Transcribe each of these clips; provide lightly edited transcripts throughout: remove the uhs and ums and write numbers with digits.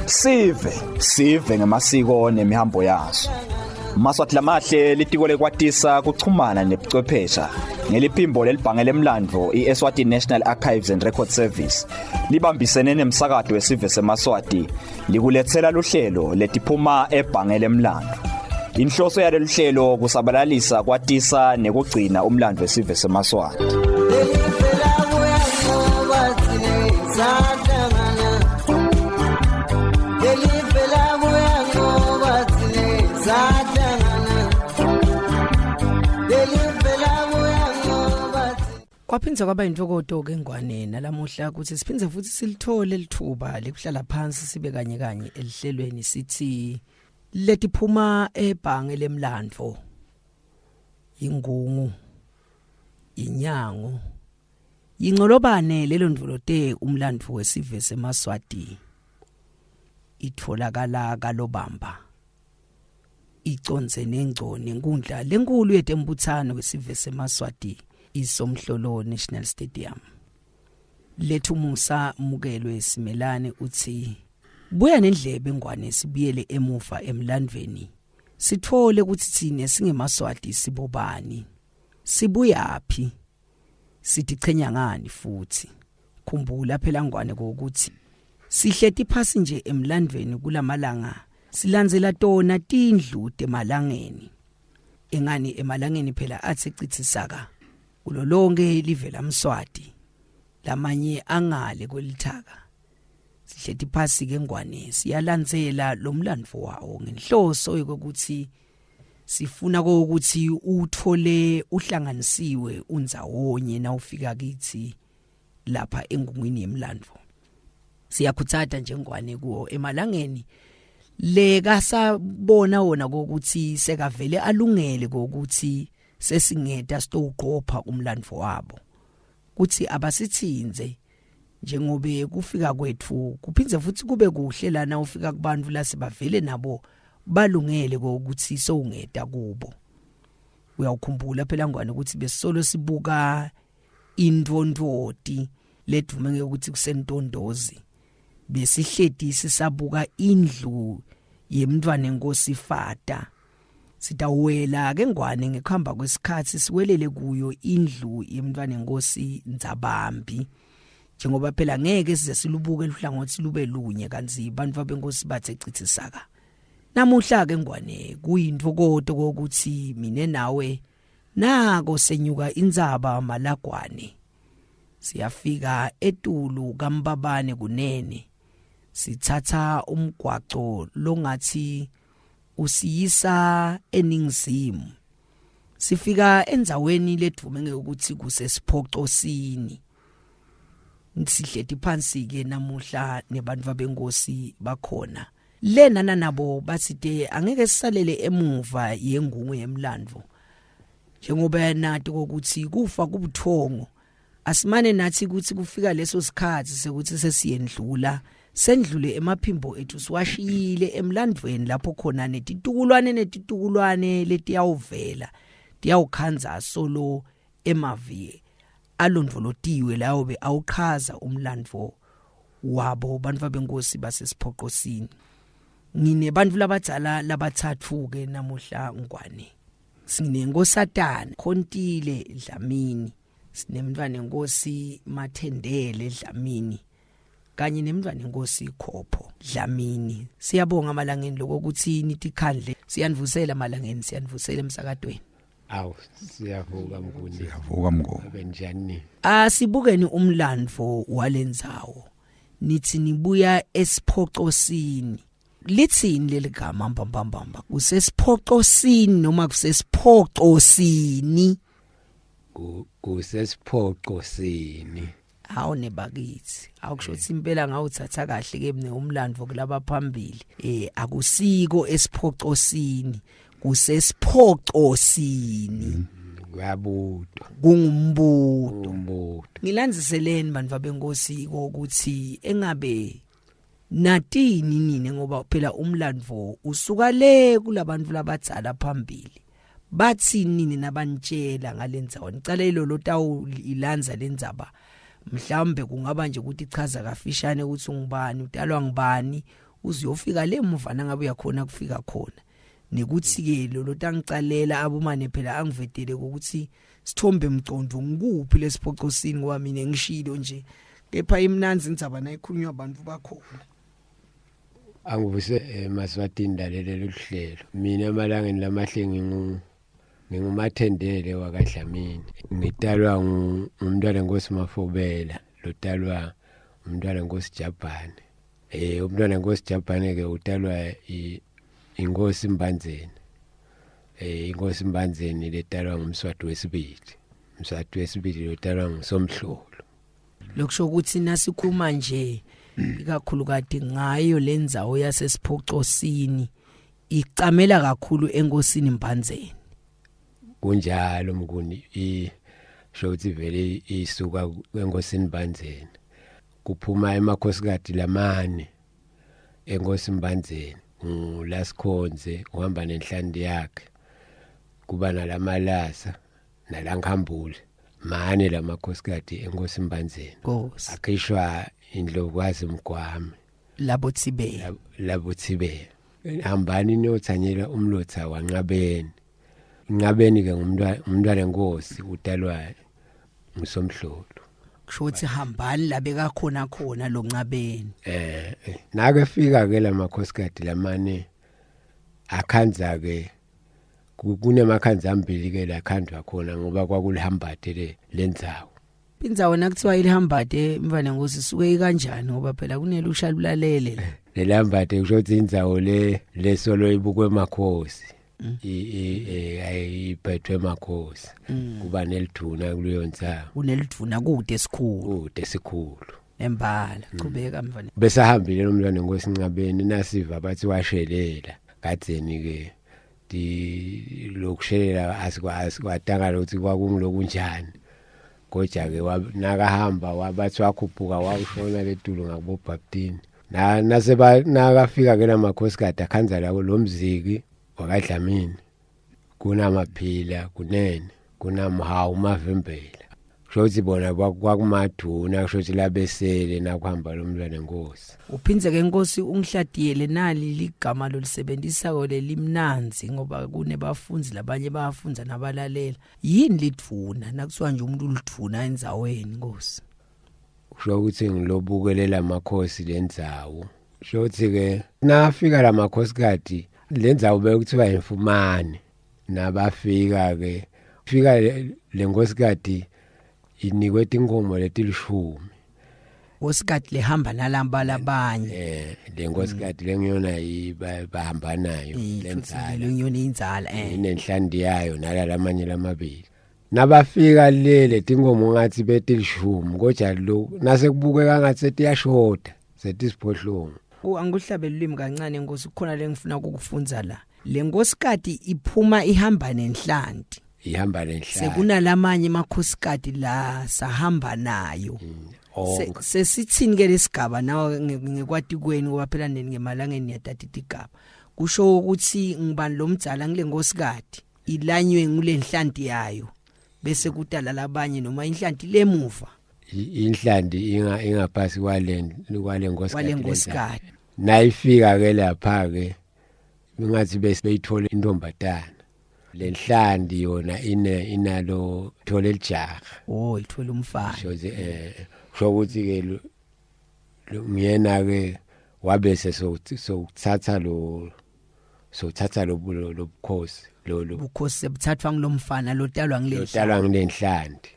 Sive sive ngemasiko nemihambo yaso. Maswati lamahle litiko lekwatisa kuchumana nebuchwephesha ngeliphimbo lelibhange lemlandvo i-Eswatini National Archives and Record Service libambisene nemsakato wesive seMaswati likuletsela luhlelo letiphuma ebhange lemlandvo. Inhloso yalolu hlelo kusabalalisa kwatisa nekugcina umlandvo wesive seMaswati. Kwaphindze kwaba intokoto ke ngwane nalamuhla ukuthi siphindze futhi silithole lithuba lekuhlala phansi sibe kanye kanye elihlelweni sithi letiphuma ebhange lemlandvo ingungu inyango Yingcolobane lelondvolote umlandvo wesive semaSwati itfolakala kaLobamba icondzene ngco nenkundla lenkulu yetembutsano wesive semaSwati iSomhlolo National Stadium. Lethumusa Mukelwe Simelane utsi buya nendlebe ngwane sibuyele emuva emlandvweni sitfole kutsi tsine singemaSwati sibobani sibuyaphi Sitichenya ngani futhi? Khumbula phela ngwane kokuthi sihleti phasi nje emlandvweni kulamalanga silandzela tona tindlu temalangeni. Engani emalangeni phela atsi citsi saka kulo lonke live laMswati lamanye angale kwelithaka. Sihleti phasi ke ngwane siyalandzela lomlandvo wawo ngenhloso yokuthi sifuna ukuthi uthole uhlanganisiwe undzawonye nawufika kithi lapha engungwini yemlandvo siyakhutsata njengwane kuwo emalangeni lekasabona wona kokuthi sekavele alungele kokuthi sesingeta sitowuqopha umlandvo wabo kuthi abasithinze njengobe kufika kwetfu kuphindze futhi kube kuhle lana ufika kubantu lasebavele nabo balungele ukuthi sowungeta kubo uyawukhumbula phela ngwane ukuthi besisolo sibuka intfontfoti ledume ngekuthi kusentondozi besihleti sisabuka indlu yemntwana enkosi Fata sitawela ke ngwane ngekuhamba kwesikhathi siwelele kuyo indlu yemntwana enkosi Ndzabambi njengoba phela ngeke size silubuke luhlangothi lube lunye kanti abantu benkosi bathe chithi saka namuhla ke ngwane kuyintfokoto kokuthi mine nawe nako senyuka intsaba malagwane siyafika etulu kambabane kunene sithatha umgwaco longathi usiyisa eningizimu sifika endzaweni ledume ngekuthi kusesiphocosini sihleti phansi ke namuhla nebantfu benkosi bakhona lena nabo bathi te angeke sisalele emuva yengungu yemlandvo njengoba nathi ukuthi kufa kubuthongo asimane nathi ukuthi kufika leso sikhathi sekuthi sesiyendlula sendlule emaphimbo ethu siwashiyile emlandvweni lapho khona netitukulwane netitukulwane letiyawuvela tiyawukhandza solo emavi alondvolotiwe lawo be awuchaza umlandvo wabo bantfu benkosi basesiphoqosini nginebantfu labadzala labathathu ke namuhla ngwane sinenkosatana Khontile Dlamini sinemntwana enkosi Mathendele Dlamini kanye nemntwana enkosi Khopho Dlamini siyabonga amalangeni lokuthi nitikhandle siyanivusela amalangeni siyanivusela emsakadweni Awu siyavuka mnguni. Siyavuka mnguni. Benjani? Asibukeni umlandvo walendzawo. Nithi nibuya esiphocosini. Lithini leli gama mbambambamba? Kusesiphocosini noma kusesiphocosini? Kusesiphocosini. Hawu nebakithi awukusho ukuthi impela ngawuthatha kahle ke mina umlando kulaba phambili eh akusiko esiphocosini kusesiphocosini mm. Kuyabutwa. Kungumbuto. Umbuto. Ngilandziseleni bantu benkosi ukuthi engabe natini nini, ngoba phela umlandvo usuka le kulabantu labadzala phambili. Bathi nini nabanitshela ngalendzawo? Nicale ilo lotawu ilanza lendzaba, mhlawumbe kungaba nje ukuthi ichaza kafishane ukuthi ungubani, udalwa ngubani, uzuyofika le muva nangabe uyakhona kufika khona, nekuthi ke lo lotangicalela abumane phela angivetele ukuthi sithombe mcondo ngikuphi lesiphocosini, ngoba mina ngishilo nje, kepha imnanzi indzaba nayikhulunywa abantu bakhona. Angivuse emaSwatini lalele luhlelo. Mina emalangeni lamahle ngingumathendele wakaDlamini. Ngitalwa ngumntwana Nkosi Mafobela, lotalwa umntwana Nkosi Jabhane. Umntwana Nkosi Jabhane ke utalwa inkosi Mbandzeni. Inkosi Mbandzeni letalwa ngumswati wesibili. Umswati wesibili lotalwa ngusomhlolo. Lokusho ukuthi nasikhuluma nje ikakhulukati ngayo lendzawo yasesiphocosini icamela kakhulu enkosini Mbandzeni. Kunjalo Mnguni, isho ukuthi vele isuka enkosini Mbandzeni. Kuphuma emakhosikati lamane enkosi Mbandzeni, ngulasikhonze uhamba nenhlanti yakhe, kuba nalamalasa nalankhambule, mane lamakhosikati enkosi Mbandzeni. Nkosi. Akhishwa indlovukazi Mgwame. Labo Thibela. Labo Thibela. Hambani niyothanyela umlotha wanqabeni. Nqabeni ke ngumntwana enkosi utalwa ngusomhlolo. Kusho ukuthi hambani labeka khona khona lo Nqabeni. Nake fika ke lamakhosikati lamane akhanza ke kunemakhanza ambili ke la khandwa khona, ngoba kwakulihambate le lendzawo. Indzawo nakuthiwa ilihambate mfana ngosi suke ikanjani, ngoba phela kunelusha lulalele la. Lelihambate kusho ukuthi indzawo le lesolo ibukwe makhosi. Iphethwe makhosi. Kuba neliduna kuleyo ndzawo. Kuneliduna kude esikhulu. Kude esikhulu. Nembala chubeka mfana. Bese hambile lomntwana Nkosi Nqabeni, nasiva bathi washelela. Kadzeni ke di lokushelela asikwatanga ukuthi kwakungilokunjani. Koja ke nakahamba wabathi wakhuphuka wawushona letulu ngakubo Baptini. Na naseba nakafika ke lamakhosikati akhanza lawo lomziki wakaDlamini. Kunamaphila kunene, kunamhawu mavimbela. Kusho ukuthi bona kwakumaduna, kusho ukuthi labesele nakuhamba lo mntwana enkosi. Uphindze ke Nkosi ungihladiyele nali ligama lolisebenzisako lelimnanzi, ngoba kunebafunzi labanye bayafundza nabalalela. Yini lidvuna? Nakuthiwa nje umuntu ulidvuna endzaweni Nkosi. Kusho ukuthi ngilobukelela amakhosi lendzawo. Kusho ukuthi ke nafika lamakhosikati lendzawo bekuthiwa imfumane. Nabafika ke fika lenkosikati inikwe tinkomo letilishumi. Nkosikati lehamba nalamba labanye. Lenkosikati lengiyona bahamba nayo lendzala. Lengiyona indzala. Inenhlanti yayo nalalamanye lamabili. Nabafika lele tinkomo ngathi betilishumi, kodwa lo nasekubukeka ngathi setiyashoda, setisiphohlongo. Angikuhlabele ulimi kancane Nkosi, kukhona lengifuna ukukufundza la. Lenkosikati iphuma ihamba nenhlanti. Ihamba nenhlanti. Sekunalamanye amakhosikati la sahamba nayo. Sesithini ke lesigaba nawe ngekwati kweni, ngoba phela nini ngemalangeni niyatata itigaba. Kusho ukuthi ngibani lomdzala ngile nkosikati ilanywe ngulenhlanti yayo bese kutala labanye noma inhlanti lemuva. Inhlanti ingaphasi kwale nkosikati. Kwale nkosikati. Nayifika ke lapha ke ngathi bese beyithola intombatana. Lenhlanti yona inalo thole lijaha. Oh, ithola umfana. Kusho ukuthi ke ngiyena ke wabese sokuthatha lo sothatha lo lobukhosi lo bukhosi sebuthathwa ngilomfana lotalwa ngilenhlanti. Lotalwa ngilenhlanti.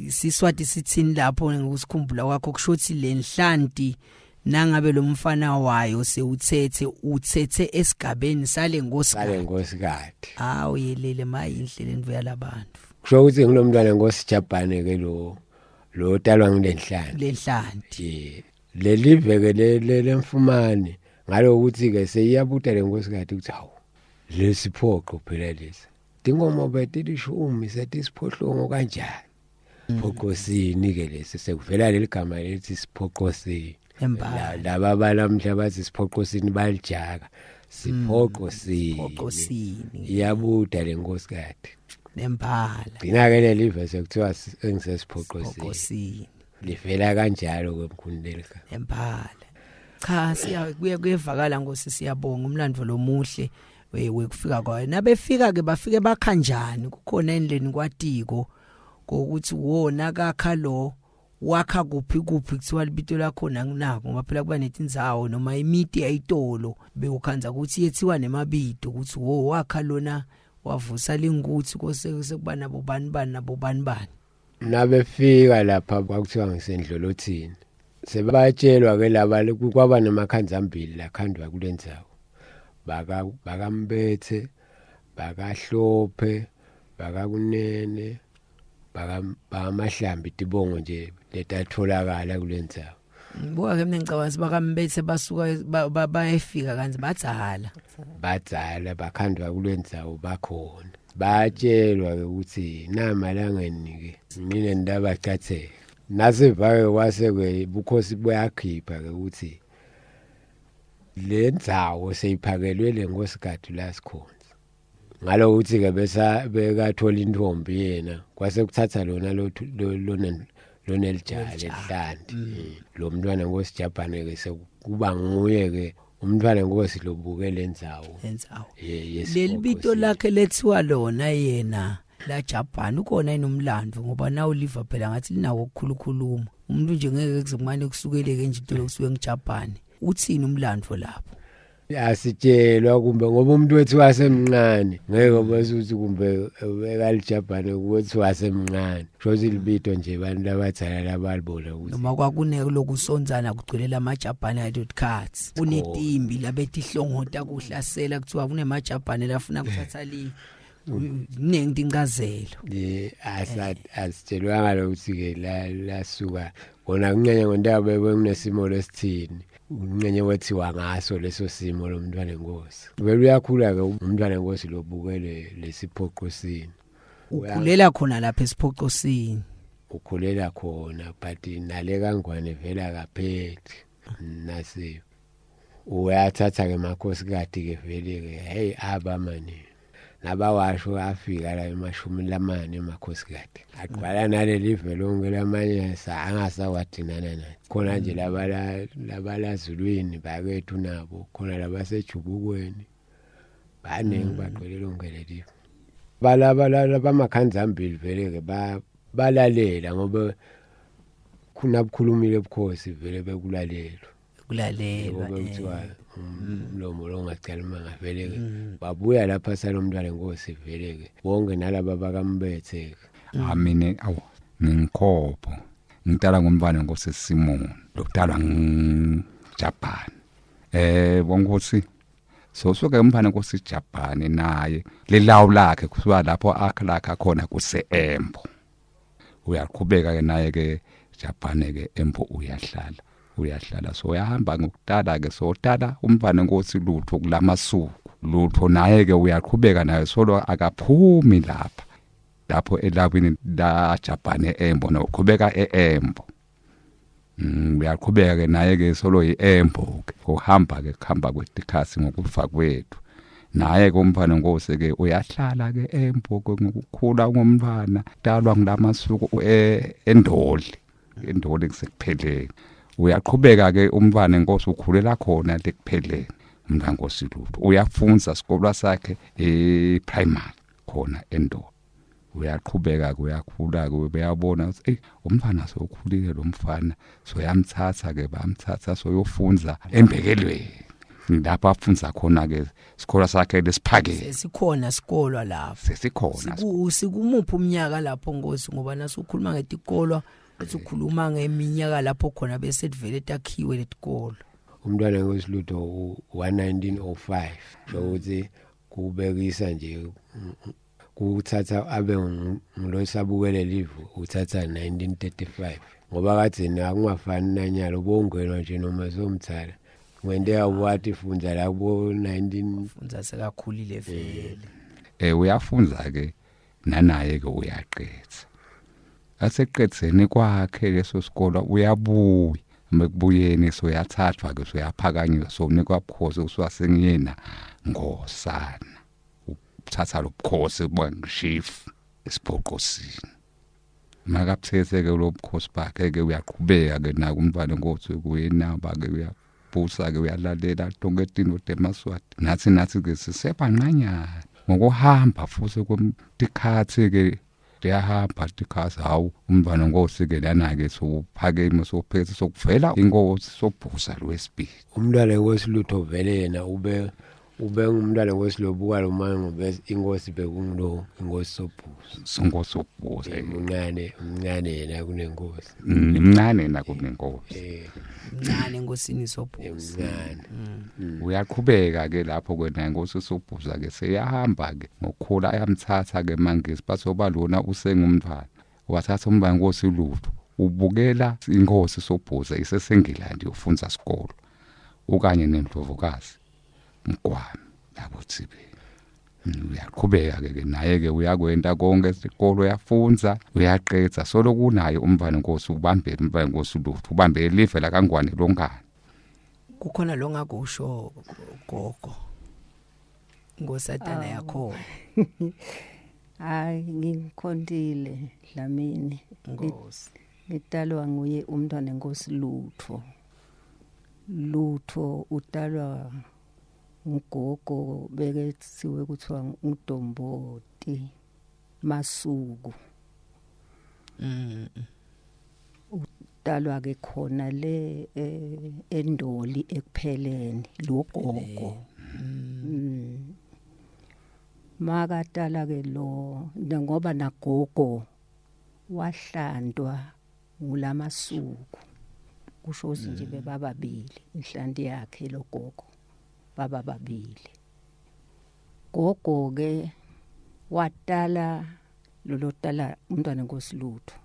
Siswati sithini lapho ngokusikhumbula kwakho? Kusho ukuthi lenhlanti nangabe lo mfana wayo sewuthethe uthethe esigabeni sale nkosikati. Sale nkosikati. Awu yelele mayinhle lento yalabantu. Kusho ukuthi ngilomntwana Nkosi Jabhane ke lo lotalwa ngilenhlanti. Lenhlanti. Lelive ke lemfumane ngalokuthi ke seyiyabuta lenkosikati ukuthi hawu lesiphoqo phela lesi. Tinkomo betilishumi setisiphohlongo kanjani? Phoqosini ke lesi sekuvela leli gama lethi siphoqosini. Embala. Laba balamhla bathi siphoqosini balijaka. Siphoqosini. Siphoqosini. Iyabuda lenkosikati. Nembala. Gcina ke leli verse kuthiwa engisesiphoqosini. Siphoqosini. Livela kanjalo kwemkhulu leli gama. Nembala. Cha siya kuye kuyevakala Nkosi siyabonga umlando lomuhle wekufika kwayo. Nabefika ke bafike bakhanjani kukhona endleni kwatiko kokuthi wona kakha lo wakha kuphi kuphi kuthiwa libito lakho nanginako ngoba phela kuba netindzawo noma imiti yayitolo bewukhandza ukuthi yethiwa nemabito ukuthi wo wakha lona wavusa linguthi kose sekuba nabo bani bani nabo bani bani. Nabefika lapha kwakuthiwa ngisendlolothini. Sebatshelwa ke laba kwaba namakhanza ambili lakhandwa kulendzawo. Baka bakambethe, bakahlophe, bakakunene, baka bamahlambi tibongo nje letatholakala kulendzawo. Buka ke mina ngicabanga bakambethe basuka bayefika kanzi badzala. Badzala bakhandwa kulendzawo bakhona. Batshelwa ke ukuthi namalangeni ke nine ndabacatheka. Nasivake kwase ke bukhosi buyakhipha ke ukuthi lendzawo seyiphakelwe lenkosikati la sikhonza. Ngalokuthi ke besa bekathola intombi yena kwase kuthatha lona lo lona lonelijala elihlanti. Lo mntwana nkosi Jabhane ke sekuba nguye ke umntwana nkosi lobuke lendzawo. Lendzawo. Leli bito lakhe lethiwa lona yena la Japan ukona inomlando ngoba nawu liva phela ngathi linawo ukukhulukhuluma. Umuntu nje ngeke kuze kumane kusukeleke nje into lokusuke ngeJapan. Uthini umlando lapho? Asitshelwa kumbe ngoba umuntu wethu wasemncane ngeke bese uthi kumbe bekalijabhane kuthi wasemncane. Shothi libito nje abantu labadzala labalibona ukuthi noma kwakune lokusonzana kugcwele lamajabhane ayidotkhathi. Kunetimbi labetihlongota kuhlasela kuthiwa kunemajabhane lafuna kuthatha li ningi incazelo. Ye asitshelwanga lokuthi ke la lasuka kona kuncenye ngontaba bekunesimo lesithini. Uncenye wethiwa ngaso leso simo lomntwana enkosi. Vele uyakhula ke umntwana enkosi lobukele lesiphoqosini. Ukhulela khona lapha esiphoqosini. Ukhulela khona but nale kangwane vela akaphethi. Nasi uyathatha ke makhosikazi ke vele ke hey aba mani. Nabawasho afika la emashumi lamane emakhosikazi. Agcwala naleli live lonke lamanye angasawadinana naye. Khona nje labala labalazulwini bakethu nabo khona labasejubukweni. Baningi bagcwele lonke leli. Balaba labamakhanza ambili vele ke balalela ngoba kuna bukhulumile ubukhosi vele bekulalelwa. Kulalelwa. Ngoba kuthiwa umlomo lo ungacala uma ngavele ke babuya lapha salomntwana enkosi vele ke bonke nalaba bakambethe ke. Amine awu ngikhopho ngidala ngumntwana enkosi Simon lokudalwa ngiJapan. Bonkosi so suke umntwana enkosi Japan naye lilawu lakhe kusuka lapho akhe lakhe khona kuse Embo. Uyaqhubeka ke naye ke Japan ke Embo uyahlala. Uyahlala so uyahamba ngokudala ke so dala umntwana enkosi lutho kulamasuku lutho naye ke uyaqhubeka naye solo akaphumi lapha lapho elawini la Japan eEmbo noqhubeka eEmbo. Uyaqhubeka ke naye ke solo iEmbo ke uhamba ke kuhamba kwetikhasi ngokufa kwethu. Naye ke umfana nkosi ke uyahlala ke eEmbo ke ngokukhula ngomntwana dalwa ngilamasuku eNdoli. Endoli kusekupheleni. Uyaqhubeka ke umntwana enkosi ukhulela khona lekupheleni. Umntwana nkosi lutho uyafunza isikolo sakhe ePrimary khona eNdoli. Uyaqhubeka ke uyakhula ke uyabona ukuthi ey umntwana sokhulile lo mfana soyamthatha ke bamthatha soyofunza embekelweni. Lapho afunza khona ke isikolo sakhe lesiphakeme. Sesikhona sikolwa lapho. Sesikhona. Sikumuphi umnyaka lapho Nkosi ngoba nasukhuluma ngetikolwa uthi ukhuluma ngeminyaka lapho khona bese livele takhiwe letikolo. Umntwana enkosi lutho 1905 ukuthi kubekisa nje kuthatha abe ngilosabukele live uthatha 1935 ngoba kadzeni akungafani nanyalo bongenwa nje noma somdzala ngwente wathi fundza la kubo 19 fundza sekakhulile vele. Uyafundza ke nanaye ke uyaqedza. Aseqedzeni kwakhe leso sikolo uyabuya. Mekubuyeni soyathathwa ke soyaphakanyiswa sonikwa bukhosi uswasengiyena ngosana. Uthatha lobukhosi kuba ngishifu esiphoqosini. Makaphethe ke lobukhosi bakhe ke uyaqhubeka ke naku umntwana inkosi kuyenaba ke uyabusa ke uyalalela tonke tintfo temaswati. Nathi ke sisebanqanyana ngokuhamba futhi kwemtikhatsi ke liyahamba tikhatsi hawu umntwana inkosi ke lana ke sophakeme sophethe sokuvela inkosi sobhuza lwesibili. Umntwana wenkosi lutho vele yena ube ngumntwana wenkosi lobuka lo mango bese inkosi bekungilo inkosi sobhuza. Sonkosi sobhuza. Umncane umncane yena kunenkosi. Mncane na kunenkosi. Mncane enkosini sobhuza. Mncane. Uyaqhubeka ke lapho kwena inkosi sobhuza ke seyahamba ke ngokukhula ayamthatha ke mangisi basoba lona usengumntwana. Wathatha umntwana inkosi lutho ubukela inkosi sobhuza isesengilandi yofunza isikolo ukanye nendlovukazi Mgwami nakutsibe. Uyaqhubeka ke naye ke uyakwenda konke isikolo uyafunza uyaqedza solo kunaye umntwana inkosi ubambele umntwana inkosi lutho ubambele live la kaNgwane lonkana. Kukhona lo ngakusho gogo ngosatana yakho. Hayi ngikhontile Dlamini. Nkosi. Ngitalwa nguye umntwana enkosi lutho. Lutho utalwa ngugogo bekethiwe kuthiwa nguDomboti Masuku. Utalwa ke khona le eNdoli ekupheleni lo gogo. Makatala ke lo ngoba nagogo wahlantwa ngulamasuku. Kusho ukuthi nje bebababili inhlanti yakhe lo gogo baba babili. Gogo ke watala lolotala umntwana enkosi lutho.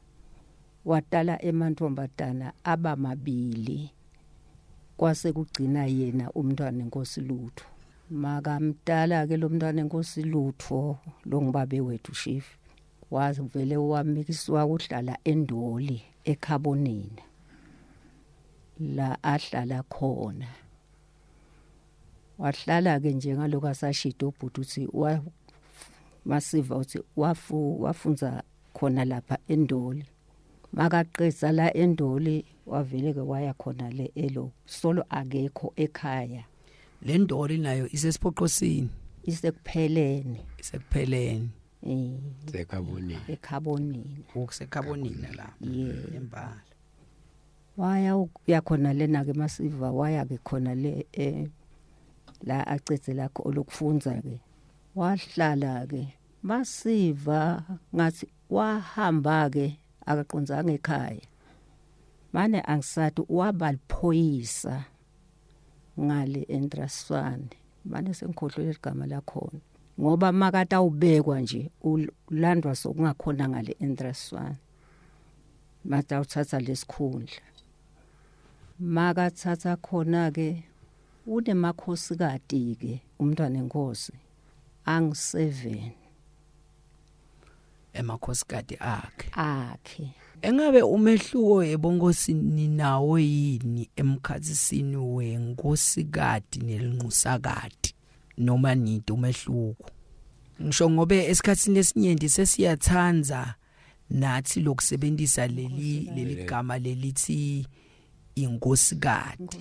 Watala emantombazana abamabili kwase kugcina yena umntwana enkosi lutho. Makamtala ke lo mntwana enkosi lutho lo ngibabe wethu chief wavele wamikiswa kuhlala eNdoli ekhabonina la ahlala khona. Wahlala ke nje ngaloko asashida ubhuti uthi masiva uthi wafunza khona lapha eNdoli. Makaqedza la eNdoli wavele ke waya khona le elo solo akekho ekhaya. Le Ndoli nayo isesiphoqosini isekupheleni isekupheleni Sekhabonini ekhabonini ukusekhabonini la yeah embala. Waya uyakhona lena ke masiva waya ke khona le la acethe lakho olokufunza ke. Wahlala ke masiva ngathi wahamba ke akaqonzanga ekhaya. Mane angisathi wabaliphoyisa ngale eNtraswane. Mane sengikhohlwe igama lakhona. Ngoba makata ubekwa nje ulandwa sokungakhona ngale eNtraswane. Mata uthatha lesikhundla. Makathatha khona ke unemakhosikati ke umntwana enkosi angu7 emakhosikati akhe. Engabe umehluko ebonkosi ninawo yini emkhathisini wenkosikati nelinqusakati noma nito umehluko? Ngisho ngobe esikhatsini lesinyenti sesiyathanza nathi lokusebenzisa leli gama lelithi inkosikati.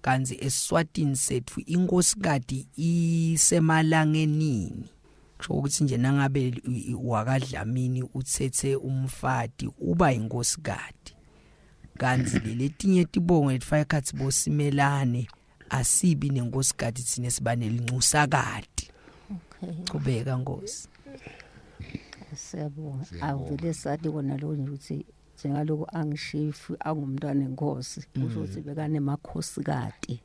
Kanti eSwatini sethu inkosikati isemalangenini. Kusho ukuthi nje nangabe wakadlamini uthethe umfati uba inkosikati. Kanti letinye tibongo letifaka ekhatsi bosimelane asibi nenkosikati thine siba nelincusakati. Okay. Chubeka Nkosi. Siyabonga. Awuvele sathi kona lo nje ukuthi njengaloko angishifu angumntwana enkosi kusho ukuthi bekanemakhosikazi.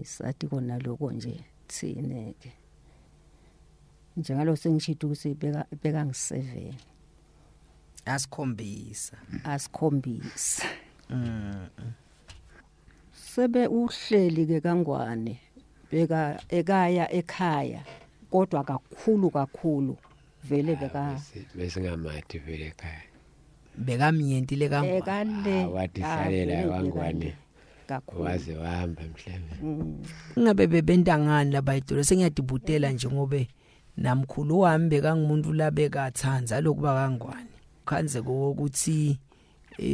Sathi kona lokho nje thine ke. Njengalo sengishito ukuthi beka ngi7. Asikhombisa. Asikhombisa. Sebe uhleli ke kaNgwane beka ekaya ekhaya. Kodwa kakhulu kakhulu vele beka Besingamati vele ekhaya. Bekamnyenti lekangwane. Bekale Ah, wathi hlalela kaNgwane. Kakhulu. Waze wahamba emhlabeni. Ngabe bebenta ngani labayidolo? Sengiyadibutela nje ngobe namkhulu wami bekangumuntu labekathandza lokuba kangwane. Khanze ukuthi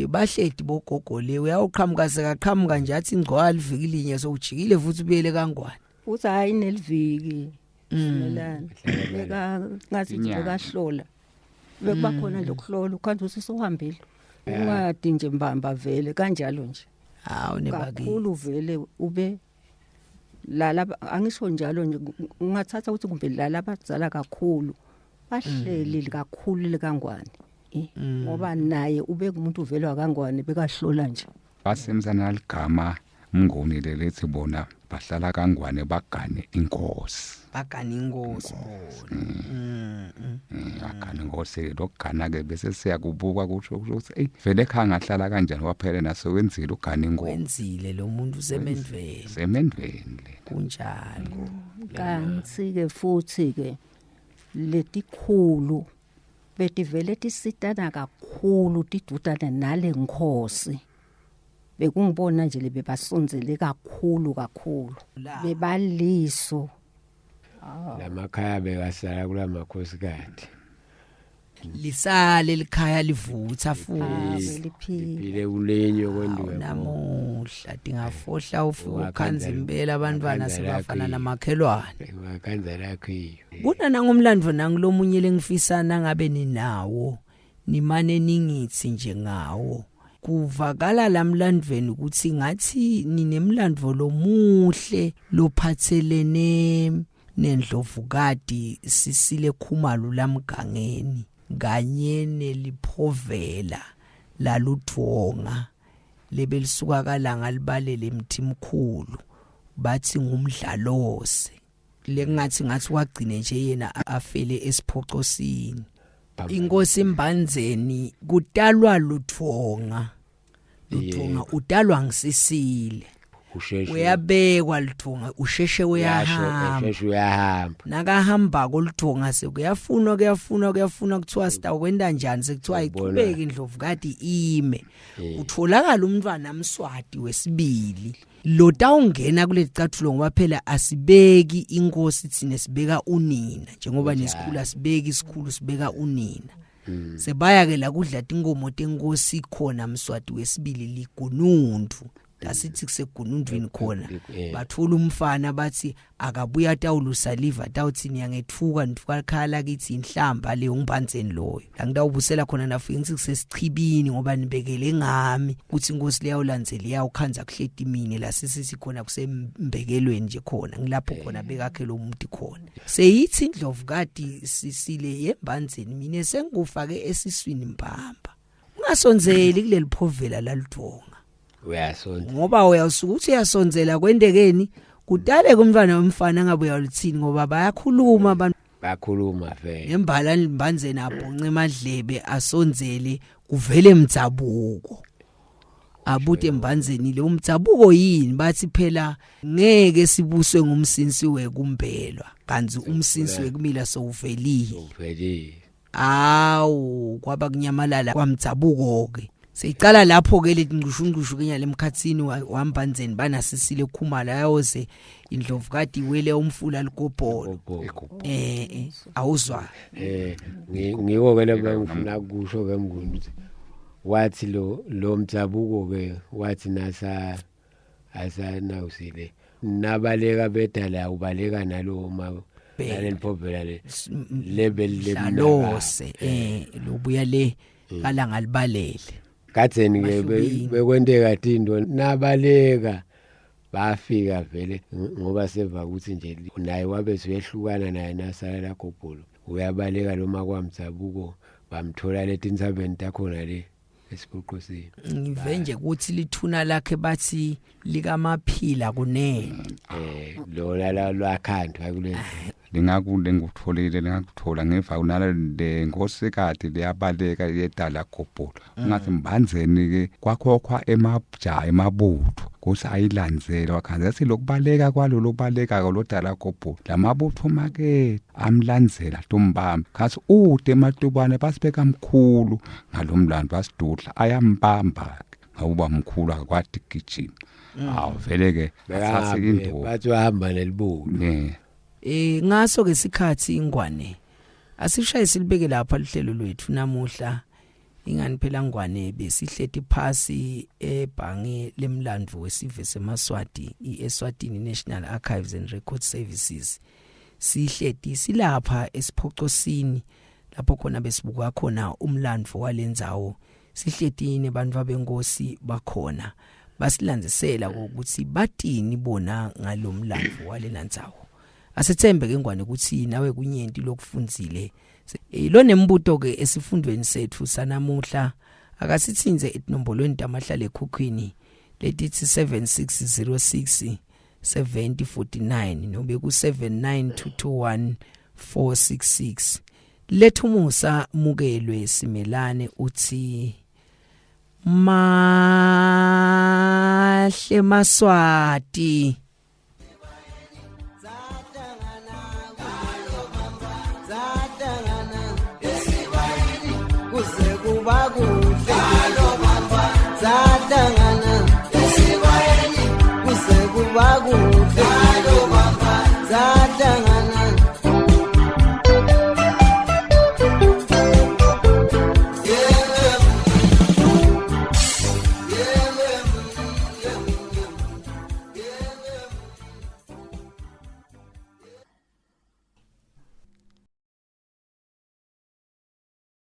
bahledi bogogo le uyawuqhamuka sekaqhamuka nje athi ingcwala iviki linye sowujikile futhi ubuyele kangwane. Uthi hayi neliviki simelana beka ngathi nje Inyanga. bekahlola, bekuba khona nje ukuhlola ukhanze ukuthi sewuhambile, ungadi nje mbamba vele kanjalo nje. Hawu nebaki. Kakhulu vele ube lala angisho njalo nje, ungathatha ukuthi kumbe lala abadzala kakhulu bahleli kakhulu likangwane, ngoba naye ube kumuntu vele wakangwane bekahlola nje. Basemzana ligama Mnguni lelethi bona bahlala kangwane bagane inkosi. Bagana inkosi bona. Bagane inkosi, lokugana ke bese siyakubuka kusho ukuthi ey vele ekhaya ngahlala kanjani waphela naso wenzile ugane inkosi. Wenzile lo muntu usemendveni. Semendveni lena. Kunjalo. Kanti ke futhi ke letikhulu betivele tisitana kakhulu tidudana nale nkhosi, bekungibona nje lebebasondzele kakhulu kakhulu bebaliso. Lamakhaya bekasala kulamakhosikazi. Lisale likhaya livutha futhi. Liphile. Liphile kulenye kwendiwe. Namuhla tingafohla ufike ukhanza Wakhanza- impela abantwana wakhanza sebafana lakhe. namakhelwane. Wakhanza lakhe. Kuna nangomlando nangulomunye lengifisa nangabe ninawo nimane ningithi nje ngawo. Kuvakala lamlandveni ukuthi ngathi ninemlando lomuhle lophathelene nendlovukati Sisile Khumalo lamgangeni kanye neliphovela laludvonga lebelisuka kalanga libalele emthimkhulu, bathi ngumdlalose lengathi ngathi wagcine nje yena afele esiphocosini. Inkosi Mbandzeni kutalwa Ludvonga. Ludvonga utalwa ngisisile. Usheshe Uyabekwa Ludvonga, usheshe uyahamba. Usheshe uyahamba. Nakahamba koludvonga sekuyafunwa kuyafunwa kuyafunwa, kuthiwa sitawukwenta njani, sekuthiwa Ubona. ichubeke indlovukati ime, utholakala umntwana Mswati wesibili lo tawungena kulecathulo, ngoba phela asibeki inkosi thina, sibeka unina, njengoba nesikhulu asibeki isikhulu, sibeka unina. Sebaya ke la kudla tinkomo tenkosi khona Mswati wesibili ligunundu, asithi kusegunundwini khona. Bathola umfana bathi akabuya tawulusa liva, tawuthi niyangethuka nithuka khala kithi inhlamba leyo, ngibhandzeni loyo la ngitawubusela khona, nafike ngithi kusesichibini ngoba nibekele ngami kuthi inkosi leyawulandzela iyawukhanza kuhleti mine la sisithi khona kusembekelweni nje khona ngilapho khona bekakhe lo muntu khona. Seyithi indlovukati Sisile yembandzeni, mina sengikufake esiswini mbamba, ungasondzeli kuleli phovela laludvonga. Uyasonta. Ngoba uyasuka uthi uyasondzela kwentekeni kudaleke umntwana wemfana ngabe uyalithini, ngoba bayakhuluma abantu. Bakhuluma vele. Nembala Mbandzeni abhonce emadlebe asondzele, kuvele emdzabuko abute Mbandzeni lo umdzabuko yini, bathi phela ngeke sibuswe ngumsinsi wekumbelwa kanti umsinsi wekumila sowuvelile. Uvelile. Awu kwaba kunyamalala kwamdzabuko ke, seyicala lapho ke letingcushungcushu ke nyale emkhatsini waMbandzeni banasisile Khumalo ayoze indlovukati iwele umfula ligobholo. Gogo. Awuzwa. Ngiko ke leba ngifuna kusho ke Mnguni ukuthi wathi lo mdzabuko ke wathi nasa asanawusile nabaleka bedala ubaleka nalo ma naleliphovela le lebel Dlalose lobuya le kalanga libalele. Kadzeni ke Mahlubini. bekwenteka tinto nabaleka bafika vele ngoba seva ukuthi nje naye wabe seyehlukana naye nasala la gobholo uyabaleka loma kwamdzabuko bamthola letintsabeni takhona le esiqoqosini. Ngive nje ukuthi lithuna lakhe bathi likamaphila kunene. Lona la lwakhandwa kule. Lingakule ngikutholile lingakuthola ngiva kunala le nkosikati liyabaleka yedala gobholo ungathi Mbandzeni ke kwakhokhwa emajaha emabutho. Kuthi ayilandzele wakhanza sithi lokubaleka kwalo lobaleka lodala gobho lamabutho make amlandzela tombamba khathi ude ematubane basibeka mkhulu ngalomlando wasidudla ayambamba ngawuba mkhulu akwati gijima. Awu vele ke athathe induku. Bathi wahamba nelibulo. Ne. Ngaso ke sikhathi ingwane asishaye silibeke lapha lihlelo lwethu namuhla. Ingani phela ngwane besihleti phasi ebhange lemlandvo wesive seMaswati iEswatini National Archives and Record Services. Sihleti silapha esiphocosini lapho khona besibuka khona umlandvo walendzawo. Sihleti nebantu abenkosi bakhona basilandzisela ukuthi batini bona ngalomlandvo walendzawo. Asethembe ke ngwane ukuthi nawe kunyenti lokufundzile. Lo nembuto ke esifundweni sethu sanamuhla akasitsinze etinombolweni tamahlale ekhukhwini letithi 7606 7049 nobe ku 79221 466. Lethumusa mukelwe simelane uthi mahle maswati. Kuze kuba.